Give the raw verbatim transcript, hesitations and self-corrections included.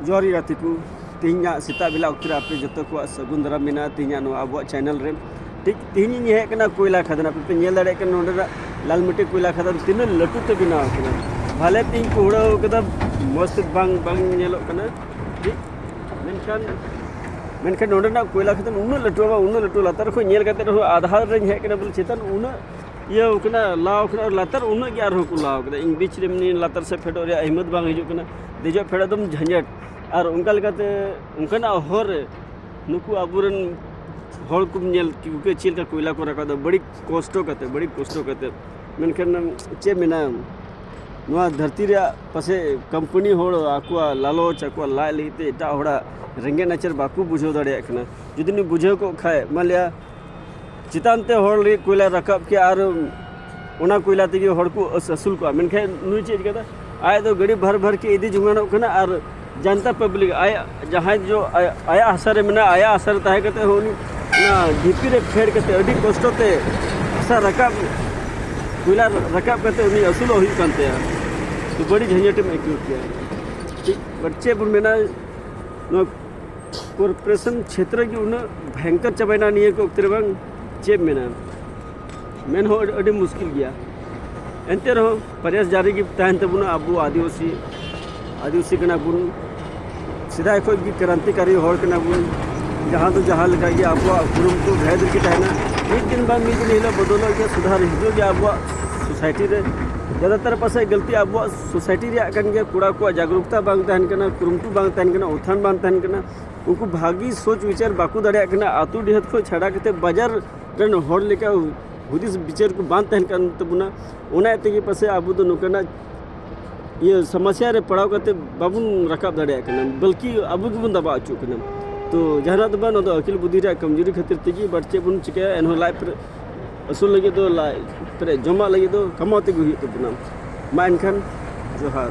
ᱡᱚᱦᱟᱨ ᱜᱮ ᱜᱟᱛᱮ ᱠᱚ, ᱛᱮᱦᱮᱧᱟᱜ ᱥᱮᱛᱟᱜ ᱵᱮᱞᱟ ᱚᱠᱛᱮ ᱨᱮ ᱟᱯᱮ ᱡᱚᱛᱚ ᱠᱚᱣᱟᱜ ᱥᱟᱹᱜᱩᱱ ᱫᱟᱨᱟᱢ ᱢᱮᱱᱟᱜᱼᱟ᱾ ᱛᱮᱦᱮᱧᱟᱜ ᱱᱚᱣᱟ ᱟᱵᱚᱣᱟᱜ ᱪᱮᱱᱮᱞ ᱨᱮ ᱴᱷᱤᱠ ᱛᱮᱦᱮᱧ ᱤᱧ ᱦᱮᱡ ᱟᱠᱟᱱᱟ ᱠᱚᱭᱞᱟ ᱠᱷᱟᱫᱟᱱ᱾ ᱟᱯᱮ ᱯᱮ ᱧᱮᱞ ᱫᱟᱲᱮᱭᱟᱜ ᱠᱟᱱᱟ ᱱᱚᱸᱰᱮᱱᱟᱜ ᱞᱟᱞᱢᱤᱴᱤ ᱠᱚᱭᱞᱟ ᱠᱷᱟᱫᱟᱱ ᱛᱤᱱᱟᱹᱜ ᱞᱟᱹᱴᱩ ᱛᱮ ᱵᱮᱱᱟᱣ ᱟᱠᱟᱱᱟ᱾ ᱵᱷᱟᱞᱮ ᱛᱮᱧ ᱠᱚ ᱦᱩᱲᱟᱹᱣ ᱠᱟᱫᱟ, ᱢᱚᱡᱽ ᱛᱮ ᱵᱟᱝ ᱵᱟᱝ ᱧᱮᱞᱚᱜ ᱠᱟᱱᱟ ᱴᱷᱤᱠ᱾ ᱢᱮᱱᱠᱷᱟᱱ ᱢᱮᱱᱠᱷᱟᱱ ᱱᱚᱸᱰᱮᱱᱟᱜ ᱠᱚᱭᱞᱟ ᱠᱷᱟᱫᱟᱱ ᱩᱱᱟᱹᱜ ᱞᱟᱹᱴᱩ ᱵᱟᱝ ᱩᱱᱟᱹᱜ ᱞᱟᱹᱴᱩ, ᱞᱟᱛᱟᱨ ᱠᱷᱚᱱ ᱧᱮᱞ ᱠᱟᱛᱮ ᱨᱮᱦᱚᱸ ᱟᱫᱷᱟ ᱨᱮᱧ ᱦᱮᱡ ᱠᱟᱱᱟ ᱵᱚᱞᱮ ᱪᱮᱛᱟᱱ ᱩᱱᱟᱹᱜ ᱤᱭᱟᱹ ᱠᱟᱱᱟ, ᱞᱟᱣ ᱠᱟᱱᱟ, ᱞᱟᱛᱟᱨ ᱩᱱᱟᱹᱜ ᱜᱮ ᱟᱨᱦᱚᱸ ᱠᱚ ᱞᱟᱣ ᱠᱟᱫᱟ᱾ ᱤᱧ ᱵᱤᱪ ᱨᱮ ᱢᱤᱱᱟᱹᱧ, ᱞᱟᱛᱟᱨ ᱥᱮᱫ ᱯᱷᱮᱰᱚᱜ ᱨᱮᱭᱟᱜ ᱦᱤᱢᱢᱚᱛ ᱵᱟᱝ ᱦᱤᱡᱩᱜ ᱠᱟᱱᱟ, ᱫᱮᱡᱚᱜ ᱯᱷᱮᱰᱚᱜ ᱫᱚᱢ ᱡᱷᱟᱸᱡᱷᱟᱴ᱾ ᱟᱨ ᱚᱱᱠᱟ ᱞᱮᱠᱟᱛᱮ ᱚᱱᱠᱟᱱᱟᱜ ᱦᱚᱨ ᱨᱮ ᱱᱩᱠᱩ ᱟᱵᱚᱨᱮᱱ ᱦᱚᱲ ᱠᱚᱢ ᱧᱮᱞ ᱠᱚ ᱪᱮᱫ ᱞᱮᱠᱟ ᱠᱚᱭᱞᱟ ᱠᱚ ᱨᱟᱠᱟᱵ ᱮᱫᱟ, ᱵᱟᱹᱲᱤ ᱠᱚᱥᱴᱚ ᱠᱟᱛᱮ, ᱵᱟᱹᱲᱤ ᱠᱚᱥᱴᱚ ᱠᱟᱛᱮ᱾ ᱢᱮᱱᱠᱷᱟᱱ ᱪᱮᱫ ᱢᱮᱱᱟ, ᱱᱚᱣᱟ ᱫᱷᱟᱹᱨᱛᱤ ᱨᱮᱭᱟᱜ ᱯᱟᱥᱮᱡ ᱠᱳᱢᱯᱟᱱᱤ ᱦᱚᱲ ᱟᱠᱚᱣᱟᱜ ᱞᱟᱞᱚᱪ, ᱟᱠᱚᱣᱟᱜ ᱞᱟᱡ ᱞᱟᱹᱜᱤᱫ ᱛᱮ ᱮᱴᱟᱜ ᱦᱚᱲᱟᱜ ᱨᱮᱸᱜᱮᱡ ᱱᱟᱪᱟᱨ ᱵᱟᱠᱚ ᱵᱩᱡᱷᱟᱹᱣ ᱫᱟᱲᱮᱭᱟᱜ ᱠᱟᱱᱟ᱾ ᱡᱩᱫᱤ ᱱᱩᱭ ᱵᱩᱡᱷᱟᱹᱣ ᱠᱚᱜ ᱠᱷᱟᱡ, ᱢᱟᱱ ᱞᱤᱭᱟ ᱪᱮᱛᱟᱱ ᱛᱮ ᱦᱚᱲ ᱞᱟᱹᱜᱤᱫ ᱠᱚᱭᱞᱟ ᱨᱟᱠᱟᱵ ᱠᱮᱭᱟ ᱟᱨ ᱚᱱᱟ ᱠᱚᱭᱞᱟ ᱛᱮᱜᱮ ᱦᱚᱲ ᱠᱚ ᱟᱹᱥ-, ᱟᱹᱥᱩᱞ ᱠᱚᱜᱼᱟ᱾ ᱢᱮᱱᱠᱷᱟᱱ ᱱᱩᱭ ᱪᱮᱫ ᱪᱤᱠᱟᱹᱫᱟ? ᱟᱡ ᱫᱚ ᱜᱟᱹᱰᱤ ᱵᱷᱟᱨ ᱵᱷᱟᱨ ᱠᱮ ᱤᱫᱤ ᱡᱚᱝᱟᱱᱚᱜ ᱠᱟᱱᱟ ᱟᱨ ᱡᱟᱱᱛᱟ ᱯᱟᱵᱽᱞᱤᱠ, ᱟᱭᱟᱜ ᱡᱟᱦᱟᱸᱭ ᱡᱚ ᱟᱭ-, ᱟᱭᱟᱜ ᱦᱟᱥᱟ ᱨᱮ ᱢᱮᱱᱟᱜᱼᱟ, ᱟᱭᱟᱜ ᱦᱟᱥᱟ ᱨᱮ ᱛᱟᱦᱮᱸ ᱠᱟᱛᱮ ᱦᱚᱸ ᱩᱱᱤ ᱚᱱᱟ ᱰᱷᱤᱯᱤ ᱨᱮ ᱯᱷᱮᱰ ᱠᱟᱛᱮ ᱟᱹᱰᱤ ᱠᱚᱥᱴᱚ ᱛᱮ ᱦᱟᱥᱟ ᱨᱟᱠᱟᱵ, ᱠᱚᱭᱞᱟ ᱨᱟᱠᱟᱵ ᱠᱟᱛᱮ ᱩᱱᱤ ᱟᱹᱥᱩᱞᱚᱜ ᱦᱩᱭᱩᱜ ᱠᱟᱱ ᱛᱟᱭᱟ᱾ ᱛᱚ ᱵᱟᱹᱲᱤᱡ ᱡᱷᱟᱸᱡᱷᱟᱴᱮᱢ ᱟᱹᱭᱠᱟᱹᱣ ᱠᱮᱭᱟ᱾ ᱴᱷᱤᱠ, but ᱪᱮᱫ ᱵᱚᱱ ᱢᱮᱱᱟ, ᱱᱚᱣᱟ ᱠᱚᱨᱯᱳᱨᱮᱥᱚᱱ ᱪᱷᱮᱛᱨᱚ ᱜᱮ ᱩᱱᱟᱹᱜ ᱵᱷᱚᱭᱚᱝᱠᱚᱨ ᱪᱟᱵᱟᱭᱮᱱᱟ ᱱᱤᱭᱟᱹ ᱠᱚ ᱚᱠᱛᱮ ᱨᱮ, ᱵᱟᱝ ᱪᱮᱫ ᱮᱢ ᱢᱮᱱᱟ, ᱢᱮᱱ ᱦᱚᱸ ᱟᱹᱰᱤ, ᱟᱹᱰᱤ ᱢᱩᱥᱠᱤᱞ ᱜᱮᱭᱟ᱾ ᱮᱱᱛᱮ ᱨᱮᱦᱚᱸ ᱯᱨᱚᱭᱟᱥ ᱡᱟᱹᱨᱤ ᱜᱮ ᱛᱟᱦᱮᱱ ᱛᱟᱵᱚᱱᱟ᱾ ᱟᱵᱚ ᱟᱹᱫᱤᱵᱟᱹᱥᱤ, ᱟᱹᱫᱤᱵᱟᱹᱥᱤ ᱠᱟᱱᱟ ᱵᱚᱱ, ᱥᱮᱫᱟᱭ ᱠᱷᱚᱱ ᱜᱮ ᱠᱨᱟᱱᱛᱤᱠᱟᱨᱤ ᱦᱚᱲ ᱠᱟᱱᱟ ᱵᱚᱱ᱾ ᱡᱟᱦᱟᱸ ᱫᱚ ᱡᱟᱦᱟᱸ ᱞᱮᱠᱟ ᱜᱮ ᱟᱵᱚᱣᱟᱜ ᱠᱩᱨᱩᱢᱩᱴᱩ ᱵᱷᱮᱫ ᱨᱮᱜᱮ ᱛᱟᱦᱮᱱᱟ᱾ ᱢᱤᱫ ᱫᱤᱱ ᱵᱟᱝ ᱢᱤᱫ ᱫᱤᱱ ᱦᱤᱞᱳᱜ ᱵᱚᱫᱚᱞᱚᱜ ᱜᱮᱭᱟ, ᱥᱩᱫᱷᱟᱨ ᱦᱤᱡᱩᱜ ᱜᱮᱭᱟ ᱟᱵᱚᱣᱟᱜ ᱥᱳᱥᱟᱭᱴᱤ ᱨᱮ᱾ ᱡᱟᱫᱟᱛᱟᱨ ᱯᱟᱥᱮᱡ ᱜᱟᱹᱞᱛᱤ ᱟᱵᱚᱣᱟᱜ ᱥᱳᱥᱟᱭᱴᱤ ᱨᱮᱭᱟᱜ ᱠᱟᱱ ᱜᱮᱭᱟ, ᱠᱚᱲᱟ ᱠᱚᱣᱟᱜ ᱡᱟᱜᱽᱨᱩᱠᱛᱟ ᱵᱟᱝ ᱛᱟᱦᱮᱱ ᱠᱟᱱᱟ, ᱠᱩᱨᱩᱢᱩᱴᱩ ᱵᱟᱝ ᱛᱟᱦᱮᱱ ᱠᱟᱱᱟ, ᱩᱛᱷᱟᱱ ᱵᱟᱝ ᱛᱟᱦᱮᱱ ᱠᱟᱱᱟ᱾ ᱩᱱᱠᱩ ᱵᱷᱟᱹᱜᱤ ᱥᱳᱪ ᱵᱤᱪᱟᱨ ᱵᱟᱠᱚ ᱫᱟᱲᱮᱭᱟᱜ ᱠᱟᱱᱟ᱾ ᱟᱹᱛᱩ ᱰᱤᱦᱟᱹᱛ ᱠᱷᱚᱱ ᱪᱷᱟᱰᱟ ᱠᱟᱛᱮ ᱵᱟᱡᱟᱨ ᱨᱮᱱ ᱦᱚᱲ ᱞᱮᱠᱟ ᱦᱩᱫᱤᱥ ᱵᱤᱪᱟᱹᱨ ᱠᱚ ᱵᱟᱝ ᱛᱟᱦᱮᱱ ᱠᱟᱱ ᱛᱟᱵᱚᱱᱟ᱾ ᱚᱱᱟ ᱛᱮᱜᱮ ᱯᱟᱥᱮᱡ ᱟᱵᱚ ᱫᱚ ᱱᱚᱝᱠᱟᱱᱟᱜ ᱤᱭᱟᱹ ᱥᱚᱢᱚᱥᱥᱟ ᱨᱮ ᱯᱟᱲᱟᱣ ᱠᱟᱛᱮ ᱵᱟᱵᱚᱱ ᱨᱟᱠᱟᱵ ᱫᱟᱲᱮᱭᱟᱜ ᱠᱟᱱᱟ, ᱵᱚᱞᱠᱤ ᱟᱵᱚ ᱜᱮᱵᱚᱱ ᱫᱟᱵᱟᱣ ᱦᱚᱪᱚᱜ ᱠᱟᱱᱟ᱾ ᱛᱚ ᱡᱟᱦᱟᱱᱟᱜ ᱫᱚ ᱵᱟᱝ, ᱱᱚᱣᱟ ᱫᱚ ᱟᱹᱠᱤᱞ ᱵᱩᱫᱷᱤ ᱨᱮᱭᱟᱜ ᱠᱚᱢᱡᱩᱨᱤ ᱠᱷᱟᱹᱛᱤᱨ ᱛᱮᱜᱮ᱾ But ᱪᱮᱫ ᱵᱚᱱ ᱪᱤᱠᱟᱹᱭᱟ, ᱮᱱᱦᱚᱸ ᱞᱟᱡ ᱯᱮᱨᱮᱡ ᱟᱹᱥᱩᱞ ᱞᱟᱹᱜᱤᱫ ᱫᱚ, ᱞᱟᱡ ᱯᱮᱨᱮᱡ ᱡᱚᱢᱟᱜ ᱞᱟᱹᱜᱤᱫ ᱫᱚ ᱠᱟᱢᱟᱣ ᱛᱮᱜᱮ ᱦᱩᱭᱩᱜ ᱛᱟᱵᱚᱱᱟ᱾ ᱢᱟ ᱮᱱᱠᱷᱟᱱ ᱡᱚᱦᱟᱨ᱾